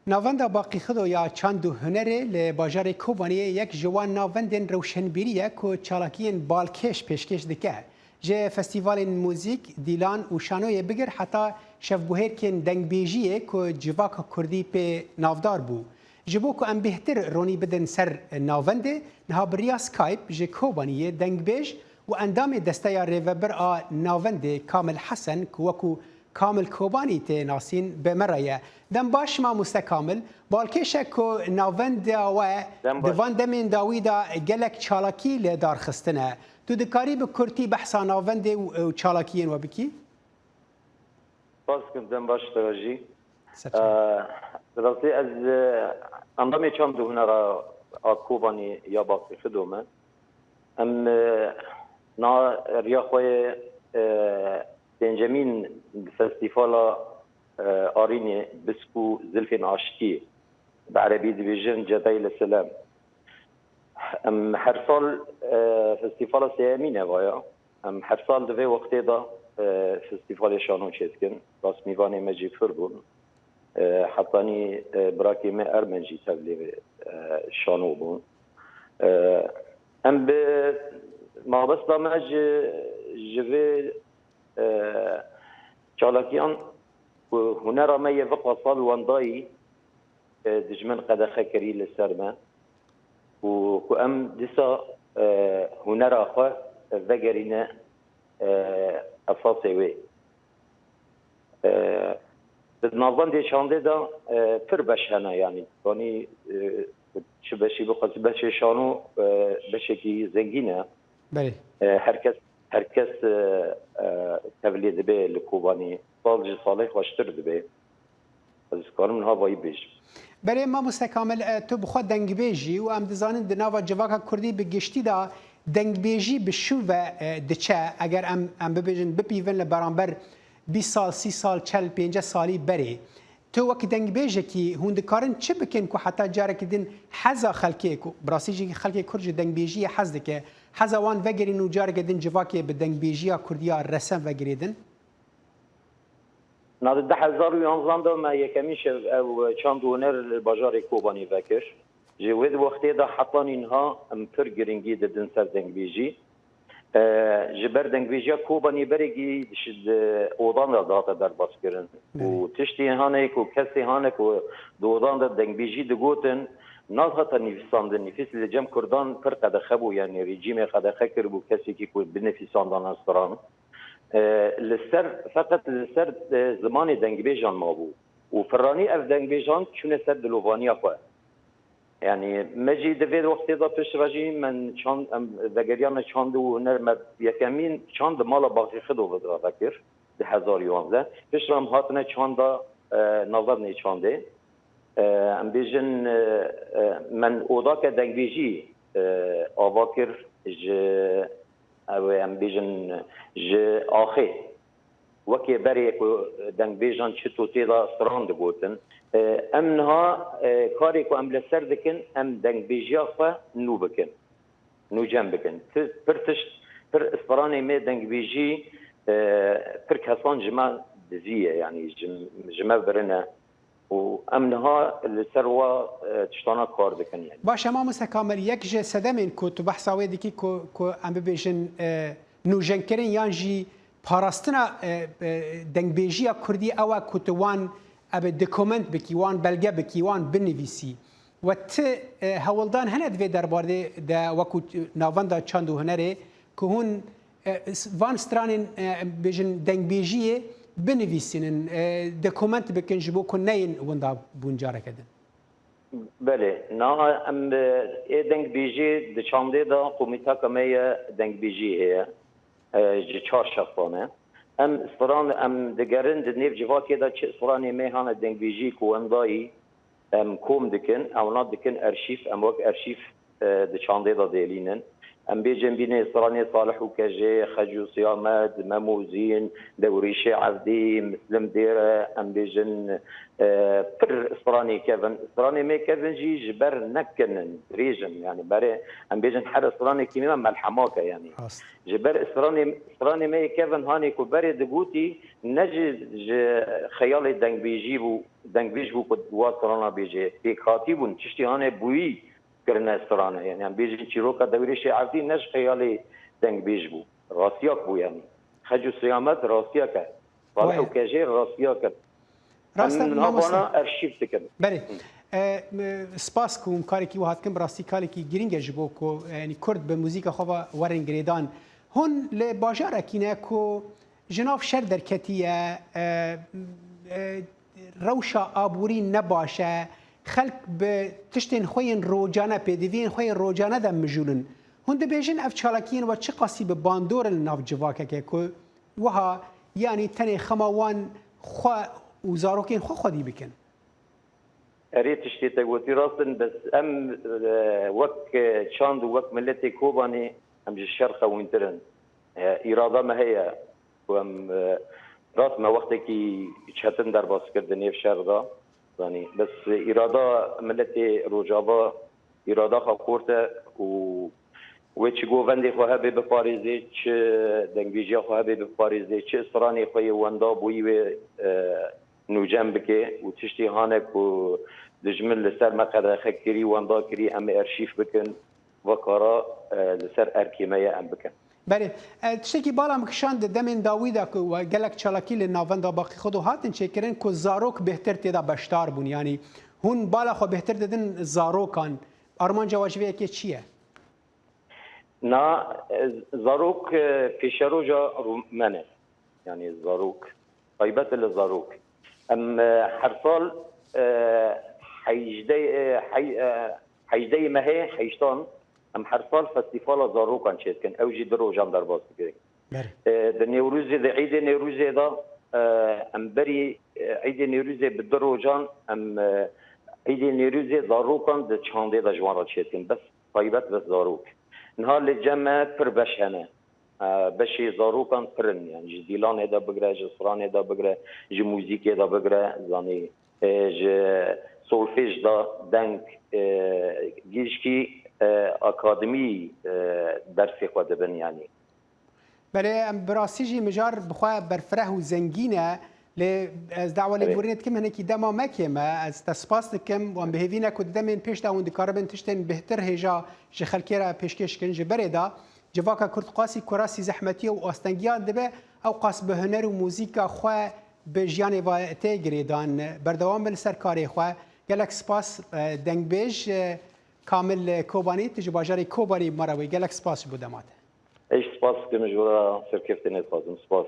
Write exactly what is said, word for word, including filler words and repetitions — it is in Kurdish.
Navenda Baqî Xido ya Çand û Hunerê li bajarê Kobaniyê yek ji wan navendên rewşenbîrî ye ku çalakiyên balkêş pêşkêş dike. Ji festîvalên muzîk, dîlan û şanoyê bigir heta şevbûhêrkên dengbêjiyê ku civaka kurdî pê navdar bû. Ji bo ku em bêhtir ronî bidin ser navendê, niha bi riya Skype ji Kobaniyê dengbêj û endamê Desteya Rêvebir a Navendê Kamil Hesen ku wekû Kamil Kobanî tê nasîn, bi me re ye. Dem baş mamoste Kamil. Balkêş e ku navenda we Dem baş. di van demên dawî de gelek çalakî li dar xistine. Tu dikarî bi kurtî behsa navendê û, û çalakiyên we bikî? Spas dikim, dem baş te jî. Ser çav. Ee, bi rastî ez, e, endamê çand û hunera a Kobanî ya Baqî Xido me. Em, e, na riya xwe yê, e, pêncemîn festîvala, e, Arînê, Bisk û Zilfên Aşikî, bi erebî dibêjin Cedayî li Silem. Em her sal, e, festîvala sêyemîn e vaya. Em her sal di vê wextê de, e, festîvalê şano çêdikin. Rast mîvanê me jî pir bûn. E, hetanî, e, birakê me Ermen jî tevlê, e, şano bûn. E, em bi mabesta me ji, ji vê, e, çalakiyan ku hunera me yê vê pasal wendayî, e, dijmin qedexe kirî li ser me û ku em dîsa, e, hunera xwe vegerîne, e, esasê wê. E, di navendê çandê de, e, pir beş hene, yanî, yanî, e, çi beşî bixwazî, beşê şano, e, beşekî zengîn e. Belê. E, her kes, her kes, e, e, tevlê dibe li Kobanî. Sal ji salê xweştir dibe. Ez dikarim niha vayî bêjim. Belê mamoste Kamil, e, tu bi xwe dengbêj î û em dizanin di nava civaka kurdî bi giştî de dengbêjî bi şû ve, e, diçe. Eger em, em bibêjin bipîvin li beramber bîst sal, sî sal, çel, pênceh salî berê. Tu wek dengbêjekî hûn dikarin çi bikin ku heta careke din heza xelkê, ku bi rastî jî xelkê kurd ji dengbêjiyê hez dike, heza wan vegerîn û careke din civakê bi dengbêjiya kurdiya resen vegirêdin? Na di du hezar û yanzan de me yekemîn şev ew çand û huner li bajarê Kobanî vekir. Ji wê wextê de hetanî niha em pir giringî didin ser dengbêjî. E, ji ber dengbêjiya Kobanî berê gî di odan de dihate derbas kirin. Û Belê. tiştê hane ku kesê hane ku di odan de dengbêjî digotin, nadihate nivîsandin. Nivîs li cem kurdan pir qedexe bû, yanî rejîmê qedexe kiribû kesekî ku binivîsandana stran. E, li ser, feqet li ser, e, zimanê dengbêjan mabû. Û piranî ev dengbêjan çûne ser dilovaniya xwe. Yanî me jî di vê wextê de piştre jî me çand, em vegeriyane çand û huner, me yekemîn çand di mala Baxî Xido ve vekir, di hezar û yanzdeh. Piştre em hatine çanda, e, navendê çandê. E, em bêjin, e, e, me odake dengbêjî, e, ava kir ji, ew ê em bêjin, ji axê. Wekê berê ku dengbêjan çito tê de stran digotin. E, em niha, e, karê ku em li ser dikin, em dengbêjiya xwe nû bikin, nûcem bikin. Ti-, pir tişt, pir stranê me dengbêjî, e, pir kesan ji me diziye, yanî ji, ji me birine. Û em niha li ser wa, e, tiştana kar dikin, yanî. Baş e, mamoste Kamil, yek ji sedemên ku tu behsa wê dikî ku, ku em bibêjin, e, nûjenkirin yan jî parastina, e, e, dengbêjiya kurdî ew e ku tu wan, ebe, dokument bikî, wan belge bikî, wan binivîsî. We ti, e, hewldan hene di vê derbarê de wekû navenda çand û hunerê ku hûn, e, s-, van stranên, e, bêjin dengbêjiyê binivîsînin, e, dokument bikin ji bo ku neyên winda bûn careke din? Belê, niha em, e, ê dengbêjiyê di çandê de komîteka me ye dengbêjiyê heye, e, ji çar şexsan e. Em stran, em digerin di nêv civakê de çi stranê me hane dengbêjiyê ku wendayî, em kom dikin, ewna dikin erşîf, em wek erşîf, e, di çandê de dêlînin. Em bêjin bînê stranê Salih û Kejê, Xec û Siyamed, Mem û Zîn, Dewrîşê Evdî, Mislim Dêre, em bêjin, e, pir stranê kevin. Stranê me kevin jî ji ber nekin in, dirêj in. Yani berê, em bêjin her stranekî me melhemak e yani. Rast. Ji ber stranê, stranê me yê kevin hanê ku berê digotî, ne ji, ji xeyalê dengbêjî bû, dengbêj bû ku wa strana bêje. Pêkhatî bûn, tiştî hanê bûyî kirine strane. Yani em bêjin çîroka Dewrêşê Evdî ne ji xeyalê dengbêj bû. Rastiyak bû yani. Xec û Siyamet rastiyak e. Salih Wayê. û Kejê rastiyak e. Rast e, Em niha mamoste. vana erşîv dikin. Berê. E, m-, spas ku hûn karekî wiha dikin, bi rastî karekî girîng e ji bo ku, e, yanî Kurd bi muzîka xwe ve werin girêdan. Hûn li bajarekî ne ku ji nav şer derketiye, e, e, rewşa aborî ne baş e, xelk bi tiştên xwe yên rocane, pêdiviyên xwe yên rocane de mijûl in. Hûn dibêjin ev çalakiyên we çiqasî bi bandor in li nav civakeke ku wiha, yanî tenê xema wan xwe û zarokên xwe xwedî bikin? Erê, tiştê te gotî rast in, bes em, e, wek, e, çand û wek miletê Kobanê em ji şer qewîntir in. E, îrada me heye ku em, e, rast me wextekî çetin derbas kir di nêv şer de, zanî, bes îrada miletê Rojava îrada xwe xurt e û wê çi govendê xwe hebe biparêzê, çi dengbêjiya xwe hebe biparêzê, çi stranê xwe yê wenda bûyî wê, e, nûcem bike û tiştê hane ku dijmin li ser me qedexe kirî, wenda kirî, em ê erşîf bikin, vekara, e, li ser erkê me ye em bikin. Belê, e, tiştekî bala min kişand di demên dawî de ku we gelek çalakî li navenda Baqî Xudo hatin çêkirin ku zarok bêhtir tê de beşdar bûn. Yanî hûn bala xwe bêhtir didin zarokan. Armanca we ji vê yekê çi ye? Na, e, zarok, e, pêşeroja rû-, me ne. Yani zarok. Taybet li zarok. Em, e, her sal, e, hejdeh, e, hey-, e, hejdeh mehê heştan, em her sal festîvala zarokan çêdikin. Ew jî du rojan derbas dikirin. Belê. E, di Newrûzê, di Îdê Newrûzê de, e, em berî, e, Îdê Newrûzê bi du rojan em, e, Îdê Newrûzê zarokan di çandê de ji wan re çêdikin. Bes taybet bes zarok. Niha li cem me pir beş hene. E, beşê zarokan pir in. Yani ji dîlanê de bigre, ji stranê de bigre, ji muzîkê de bigre, zanî, e, ji solfej de deng, e, gişkî, e, akademî, e, dersê xwe dibin yani. Belê, em bi rastî jî mijar bi xwe berfireh û zengîn e, lê ez dawa lêborînê dikim hinekî dema me kêm e. Ez te spas dikim. Wan bi hêvî ne ku di demên pêş de hûn dikaribin tiştên bêhtir hêja ji xelkê re pêşkêş kin. Ji berê de civaka Kurd qasî kurasî zehmetiya û astengiyan dibe, ew qas bi huner û muzîka xwe bi jiyanê ve tê girêdan. Berdewam be li ser karê xwe. Gelek spas, e, dengbêj, e, Kamil Kobanî, tu ji bajarê Kobanî bi me re bûyî. Gelek spas ji bo dema te. Ez spas dikim ji we re, serkeftinê dixwazim. Spas.